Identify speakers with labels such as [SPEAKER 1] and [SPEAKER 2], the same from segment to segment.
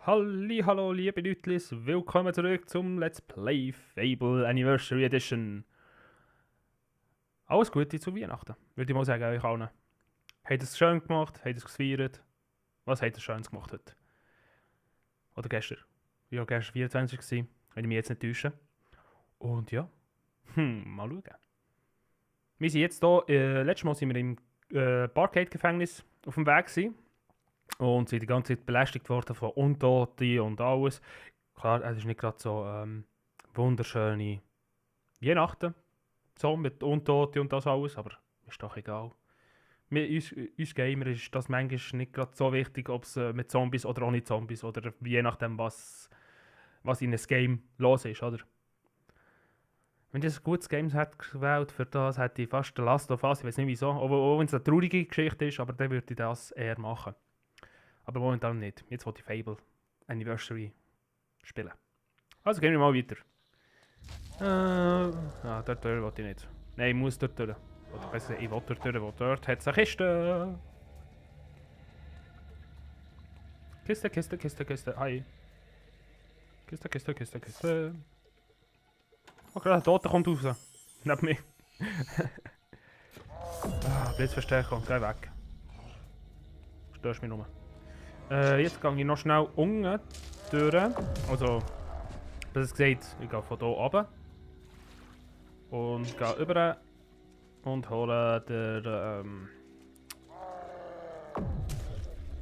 [SPEAKER 1] Hallo, liebe Leutlis, willkommen zurück zum Let's Play Fable Anniversary Edition. Alles Gute zu Weihnachten, würde ich mal sagen, euch allen. Habt ihr es schön gemacht? Habt ihr es gefeiert? Was habt ihr Schönes gemacht heute? Oder gestern? Ich war gestern 24, wenn ich mich jetzt nicht täusche. Und ja, mal schauen. Wir sind jetzt hier, letztes Mal sind wir im Barcade-Gefängnis auf dem Weg gewesen. Und sind die ganze Zeit belästigt worden von Untoten und alles. Klar, es ist nicht gerade so wunderschöne Weihnachten. So mit Untoten und das alles, aber ist doch egal. Uns Gamer ist das manchmal nicht gerade so wichtig, ob es mit Zombies oder ohne Zombies oder je nachdem, was in einem Game los ist, oder? Wenn ich ein gutes Game hätte gewählt, für das hätte ich fast The Last of Us, ich weiß nicht wieso, auch wenn es eine traurige Geschichte ist, aber dann würde ich das eher machen. Aber momentan nicht. Jetzt wollte ich Fable Anniversary spielen. Also gehen wir mal weiter. Dort wollte ich nicht. Nein, ich muss dort durch. Oder besser, ich will dort durch, wo dort hat es eine Kiste. Kiste. Hi. Kiste. Okay, der Tote kommt raus. Neben mir. Blitzverstärkung, geh weg. Störst mich nur. Jetzt gehe ich noch schnell unten durch. Also, das gesagt, ich gehe von hier runter. Und gehe rüber und hole die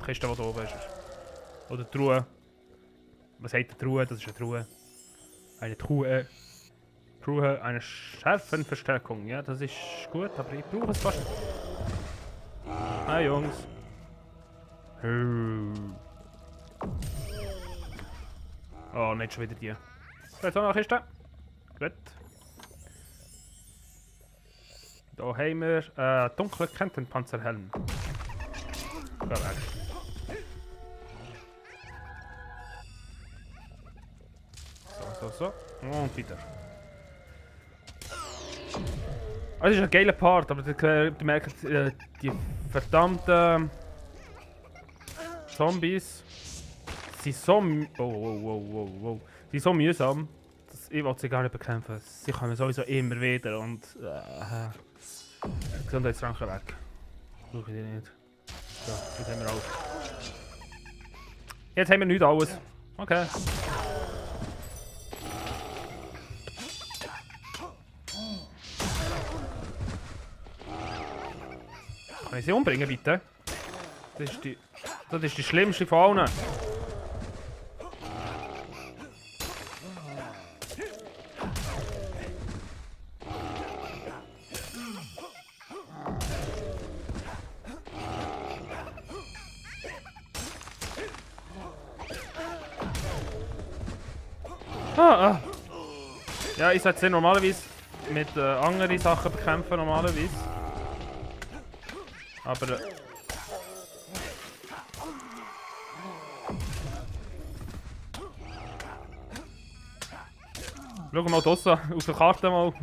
[SPEAKER 1] Kiste, die hier oben ist. Oder die Truhe. Was heißt eine Truhe? Das ist eine Truhe. Eine Truhe. Truhe, eine Schärfenverstärkung. Ja, das ist gut, aber ich brauche es fast. Hi Jungs. Oh, nicht schon wieder die. Jetzt auch noch eine Kiste. Gut. Da haben wir dunkle Kentenpanzerhelm. Geh weg. So. Und weiter. Das ist ein geiler Part, aber ihr merkt, die verdammten Zombies sind so sind so mühsam, dass ich sie gar nicht bekämpfen. Sie kommen sowieso immer wieder und Gesundheitsranken weg. Brauche ich die nicht. So, jetzt haben wir alles. Jetzt haben wir nicht alles. Okay. Kann ich sie umbringen, bitte? Das ist die schlimmste von allen. Ja, ich sollte sie normalerweise mit anderen Sachen bekämpfen, normalerweise. Aber... Schau mal draussen, auf der Karte mal.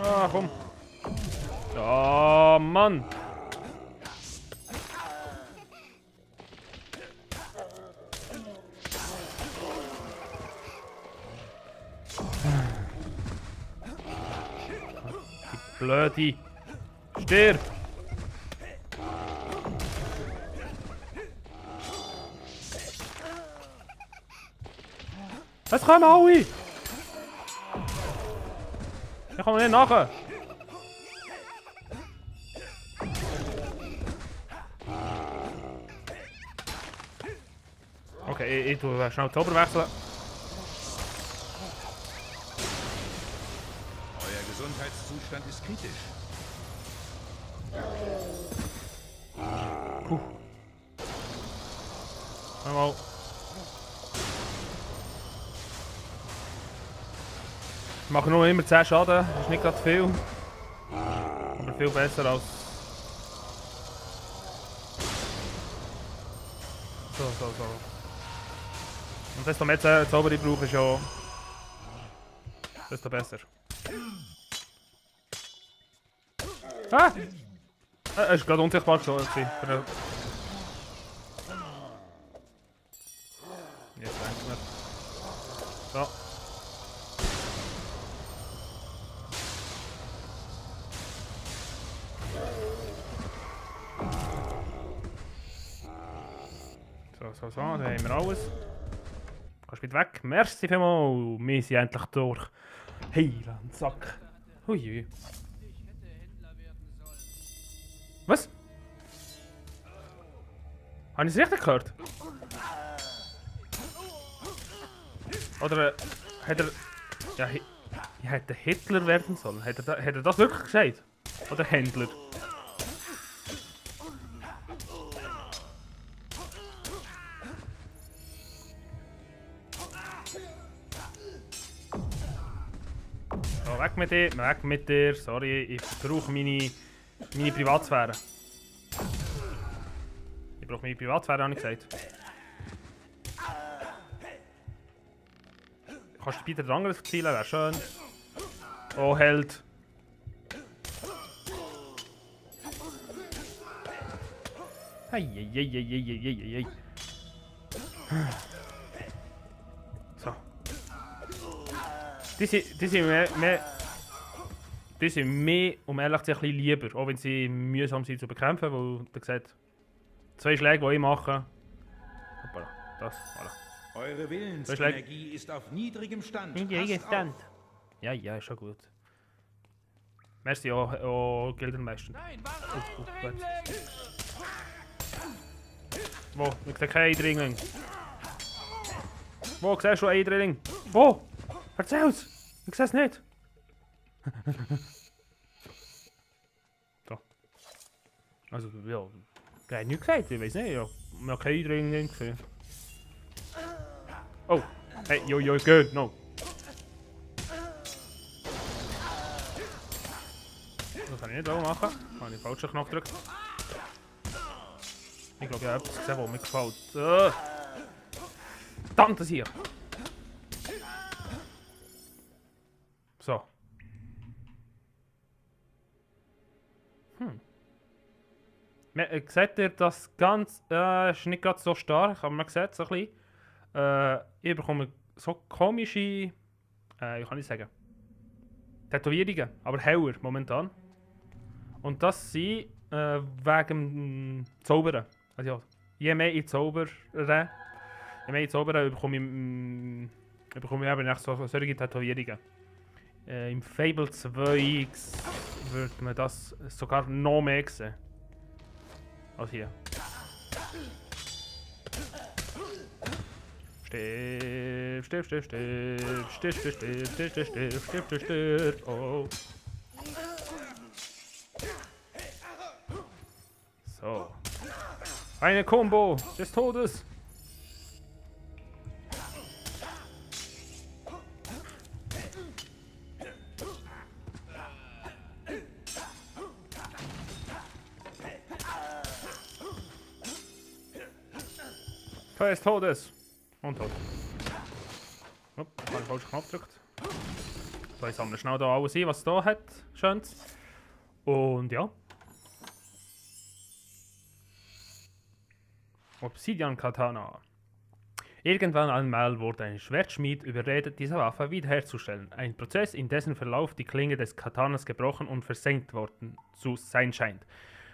[SPEAKER 1] Ah, komm. Oh, Mann. Blödi. Stirb! Es kommen alle! Ich komme nicht nachher! Okay, ich tue schnell die Ober wechseln.
[SPEAKER 2] Euer Gesundheitszustand ist kritisch.
[SPEAKER 1] Einmal. Ich mache nur immer 10 Schaden, das ist nicht gerade viel. Aber viel besser als... So. Und desto mehr Zauber ich brauche, ist ja... desto besser. Ah! Er ist gerade unsichtbar gewesen. Jetzt denkt man. So. So, da haben wir alles. Kannst bitte weg. Merci vielmals. Wir sind endlich durch. Heiland, Sack. Hui. Was? Habe ich es richtig gehört? Oder hat er... Ja, hätte Hitler werden sollen. Hat er das wirklich gesagt? Oder Händler? So, weg mit dir. Sorry, ich brauche meine Privatsphäre. Ich brauche meine Privatsphäre, habe ich gesagt. Kannst du bitte den anderen erzielen? Wäre schön. Oh, Held. Hey. So. Die sind mehr, um ehrlich zu sein, ein bisschen lieber. Auch wenn sie mühsam sind zu bekämpfen, weil, wie gesagt, 2 Schläge, die ich mache. Hoppala, das, voilà.
[SPEAKER 2] Eure Willensenergie ist auf niedrigem Stand.
[SPEAKER 1] Ja, ist schon gut. Merci, oh Gildenmeister.
[SPEAKER 3] Nein, warte!
[SPEAKER 1] Wo? Ich sehe keinen Eindringling. Wo? Siehst du einen Eindringling? Wo? Erzähl's! Ich sehe es nicht. So. Also, ja. Ich habe nichts gesagt, ich weiß nicht. Ja. Ich habe keinen Eindringling gesehen. Oh! Hey, yo, good, no. Das kann ich nicht machen. Habe ich den falschen Knopf gedrückt. Ich glaube, ich habe etwas gesehen, was mir gefällt. Verdammt, das hier! So. Seht ihr das ganz... ist nicht gerade so stark, aber man sieht es ein bisschen. Ich bekomme so komische... wie kann ich sagen? Tätowierungen, aber heller momentan. Und das sind wegen dem Zaubern. Also ja, je mehr ich zaubere, bekomme ich eben echt solche Tätowierungen. Im Fable 2 wird man das sogar noch mehr sehen. Als hier. Stirb. Oh. So. Eine Combo des Todes. Feuer des Todes. Und tot. Upp, ich habe den falschen Knopf gedrückt. So, ich sammle schnell da alles ein, was es da hat. Schönes. Und ja. Obsidian Katana. Irgendwann einmal wurde ein Schwertschmied überredet, diese Waffe wiederherzustellen. Ein Prozess, in dessen Verlauf die Klinge des Katanas gebrochen und versenkt worden zu sein scheint.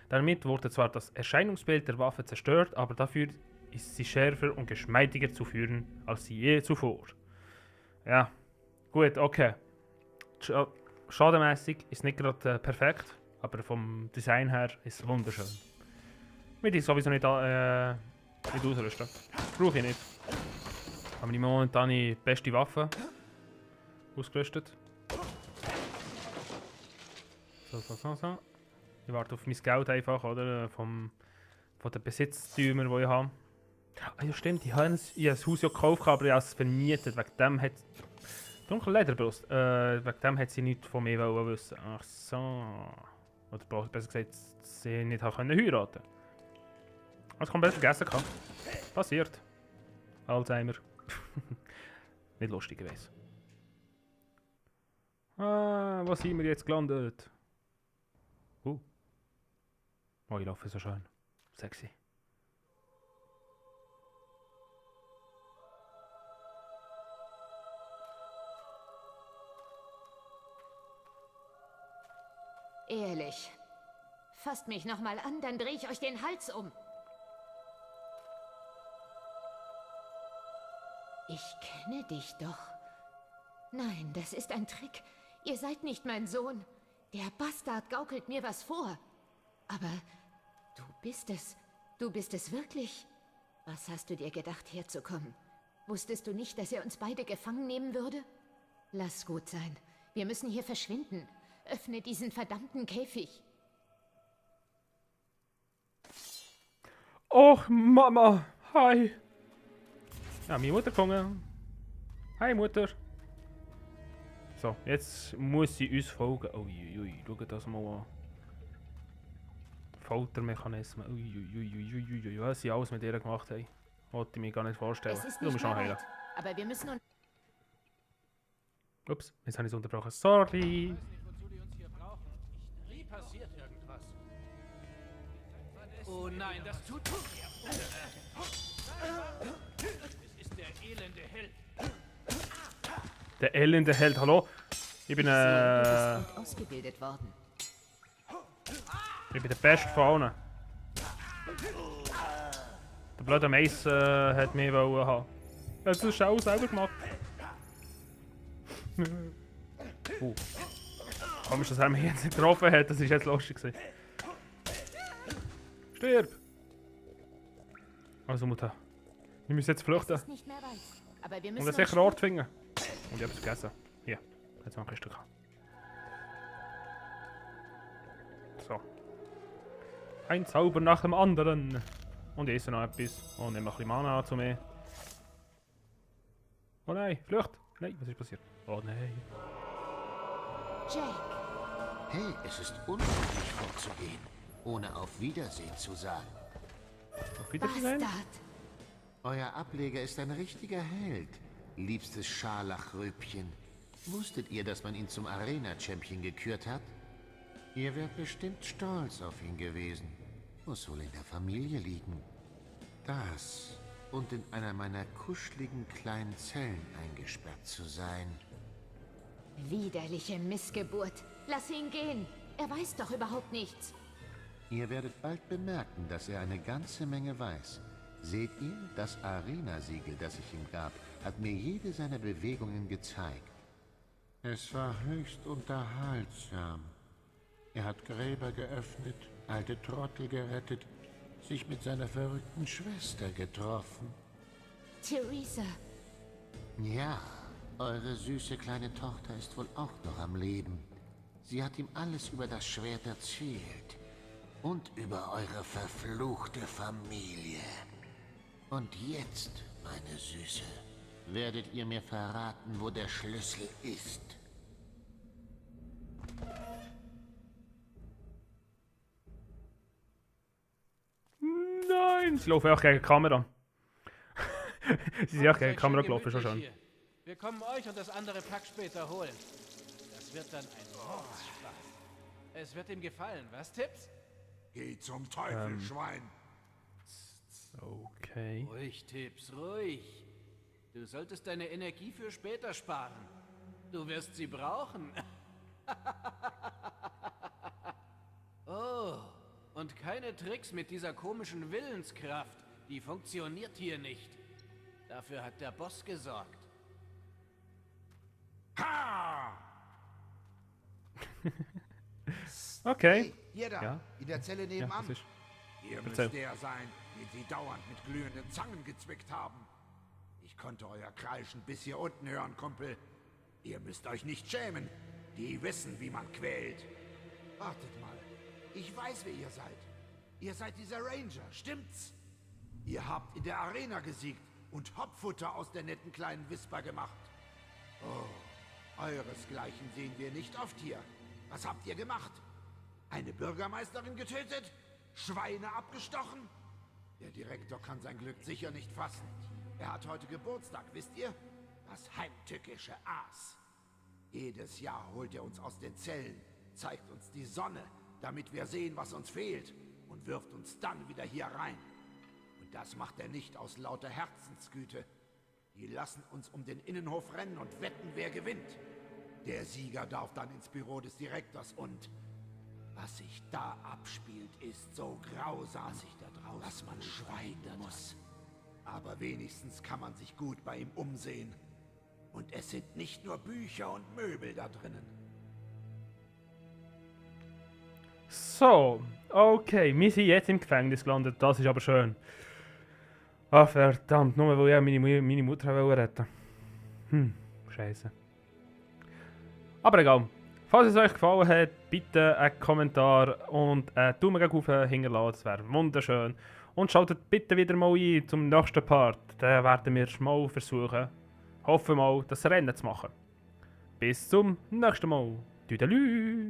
[SPEAKER 1] Damit wurde zwar das Erscheinungsbild der Waffe zerstört, aber dafür ist sie schärfer und geschmeidiger zu führen als sie je zuvor. Ja, gut, okay. Schadenmäßig ist nicht gerade perfekt, aber vom Design her ist es wunderschön. Will ich sowieso nicht ausrüsten. Brauche ich nicht. Aber meine momentane beste Waffe ausgerüstet. So. Ich warte auf mein Geld einfach, oder? Von den Besitztümern, die ich habe. Ah ja stimmt, ich habe das Haus ja gekauft, aber ich habe es vermietet. Wegen dem hat... Dunkle Lederbrust. Wegen dem hat sie nichts von mir wissen. Ach so. Oder besser gesagt, sie nicht heiraten konnte. Das kann man besser vergessen. Passiert. Alzheimer. Nicht lustig gewesen. Ah, wo sind wir jetzt gelandet? Oh, ich laufe so schön. Sexy.
[SPEAKER 3] Ehrlich. Fasst mich nochmal an, dann drehe ich euch den Hals um. Ich kenne dich doch. Nein, das ist ein Trick. Ihr seid nicht mein Sohn. Der Bastard gaukelt mir was vor. Aber du bist es. Du bist es wirklich. Was hast du dir gedacht, herzukommen? Wusstest du nicht, dass er uns beide gefangen nehmen würde? Lass gut sein. Wir müssen hier verschwinden. Öffne diesen verdammten Käfig.
[SPEAKER 1] Och, Mama. Hi. Ja, meine Mutter gefunden. Hi, Mutter. So, jetzt muss sie uns folgen. Uiuiui, schau das mal an. Foltermechanismen. Uiuiui, was sie alles mit ihr gemacht haben. Wollte ich mir gar nicht vorstellen.
[SPEAKER 3] Es ist
[SPEAKER 1] Du musst
[SPEAKER 3] nicht
[SPEAKER 1] schon
[SPEAKER 3] mehr
[SPEAKER 1] heilen.
[SPEAKER 3] weit, aber wir müssen uns...
[SPEAKER 1] Ups, jetzt habe ich es unterbrochen. Sorry.
[SPEAKER 4] Ich weiß nicht, wozu die uns hier brauchen. Nie passiert irgendwas. Oh nein, das tut mir. Es ist der elende Held.
[SPEAKER 1] Der elende Held, hallo? Ich bin,
[SPEAKER 3] Du bist gut ausgebildet worden.
[SPEAKER 1] ich bin der Beste von allen. Der blöde Mais hat mich wollen haben. Er hat es auch selber gemacht. Komisch, dass er mich jetzt nicht getroffen hat, das war jetzt lustig gewesen. Stirb! Also Mutter, wir müssen jetzt
[SPEAKER 3] Es
[SPEAKER 1] flüchten.
[SPEAKER 3] ist nicht mehr weit, aber wir
[SPEAKER 1] Und
[SPEAKER 3] müssen
[SPEAKER 1] einen
[SPEAKER 3] uns...
[SPEAKER 1] sicheren Ort finden. Und ich habe es vergessen. Hier, jetzt noch ein Stück. So. Ein Zauber nach dem anderen. Und ich esse noch etwas. Und nehme ein bisschen Mana zu mir. Oh nein, Flucht! Nein, was ist passiert? Oh nein.
[SPEAKER 3] Jack,
[SPEAKER 5] Hey, es ist unmöglich vorzugehen, ohne auf Wiedersehen zu sagen.
[SPEAKER 1] Auf Wiedersehen?
[SPEAKER 3] Bastard.
[SPEAKER 5] Euer Ableger ist ein richtiger Held, liebstes Scharlachröpchen. Wusstet ihr, dass man ihn zum Arena-Champion gekürt hat? Ihr wärt bestimmt stolz auf ihn gewesen. Muss wohl in der Familie liegen. Das und in einer meiner kuscheligen kleinen Zellen eingesperrt zu sein.
[SPEAKER 3] Widerliche Missgeburt. Lass ihn gehen. Er weiß doch überhaupt nichts.
[SPEAKER 5] Ihr werdet bald bemerken, dass er eine ganze Menge weiß. Seht ihr, das Arena-Siegel, das ich ihm gab, hat mir jede seiner Bewegungen gezeigt. Es war höchst unterhaltsam. Er hat Gräber geöffnet, alte Trottel gerettet, sich mit seiner verrückten Schwester getroffen.
[SPEAKER 3] Theresa.
[SPEAKER 5] Ja, eure süße kleine Tochter ist wohl auch noch am Leben. Sie hat ihm alles über das Schwert erzählt. Und über eure verfluchte Familie. Und jetzt, meine Süße, werdet ihr mir verraten, wo der Schlüssel ist.
[SPEAKER 1] Nein! Sie laufen auch gegen die Kamera. Sie sind auch gegen die Kamera gelaufen, schon
[SPEAKER 4] Gemütlich
[SPEAKER 1] schon.
[SPEAKER 4] hier. Wir kommen euch und das andere Pack später holen. Das wird dann ein Mordspaß. Es wird ihm gefallen, was, Tipps?
[SPEAKER 2] Geh zum Teufel, Schwein.
[SPEAKER 1] Okay.
[SPEAKER 4] Ruhig, Tipps, ruhig. Du solltest deine Energie für später sparen. Du wirst sie brauchen. Oh, und keine Tricks mit dieser komischen Willenskraft. Die funktioniert hier nicht. Dafür hat der Boss gesorgt.
[SPEAKER 2] Ha!
[SPEAKER 1] Okay.
[SPEAKER 6] Hey, hier da,
[SPEAKER 1] Ja.
[SPEAKER 6] in der Zelle
[SPEAKER 1] Ja,
[SPEAKER 6] nebenan.
[SPEAKER 1] das ist.
[SPEAKER 2] Ihr müsst
[SPEAKER 1] Erzähl.
[SPEAKER 2] der sein, den sie dauernd mit glühenden Zangen gezwickt haben. Ich konnte euer Kreischen bis hier unten hören, Kumpel. Ihr müsst euch nicht schämen. Die wissen, wie man quält. Wartet mal. Ich weiß, wer ihr seid. Ihr seid dieser Ranger, stimmt's? Ihr habt in der Arena gesiegt und Hopfutter aus der netten kleinen Wisper gemacht. Oh, euresgleichen sehen wir nicht oft hier. Was habt ihr gemacht? Eine Bürgermeisterin getötet? Schweine abgestochen? Der Direktor kann sein Glück sicher nicht fassen. Er hat heute Geburtstag, wisst ihr? Das heimtückische Aas. Jedes Jahr holt er uns aus den Zellen, zeigt uns die Sonne, damit wir sehen, was uns fehlt, und wirft uns dann wieder hier rein. Und das macht er nicht aus lauter Herzensgüte. Die lassen uns um den Innenhof rennen und wetten, wer gewinnt. Der Sieger darf dann ins Büro des Direktors und... Was sich da abspielt, ist so grausam, dass man schweigen muss. Aber wenigstens kann man sich gut bei ihm umsehen. Und es sind nicht nur Bücher und Möbel da drinnen.
[SPEAKER 1] So, okay, wir sind jetzt im Gefängnis gelandet, das ist aber schön. Ah, verdammt, nur weil ich meine Mutter retten wollte. Scheiße. Aber egal. Falls es euch gefallen hat, bitte einen Kommentar und einen Daumen hoch hinterlassen, das wäre wunderschön. Und schaltet bitte wieder mal ein zum nächsten Part. Da werden wir mal versuchen, hoffen mal, das Rennen zu machen. Bis zum nächsten Mal. Tüdelü!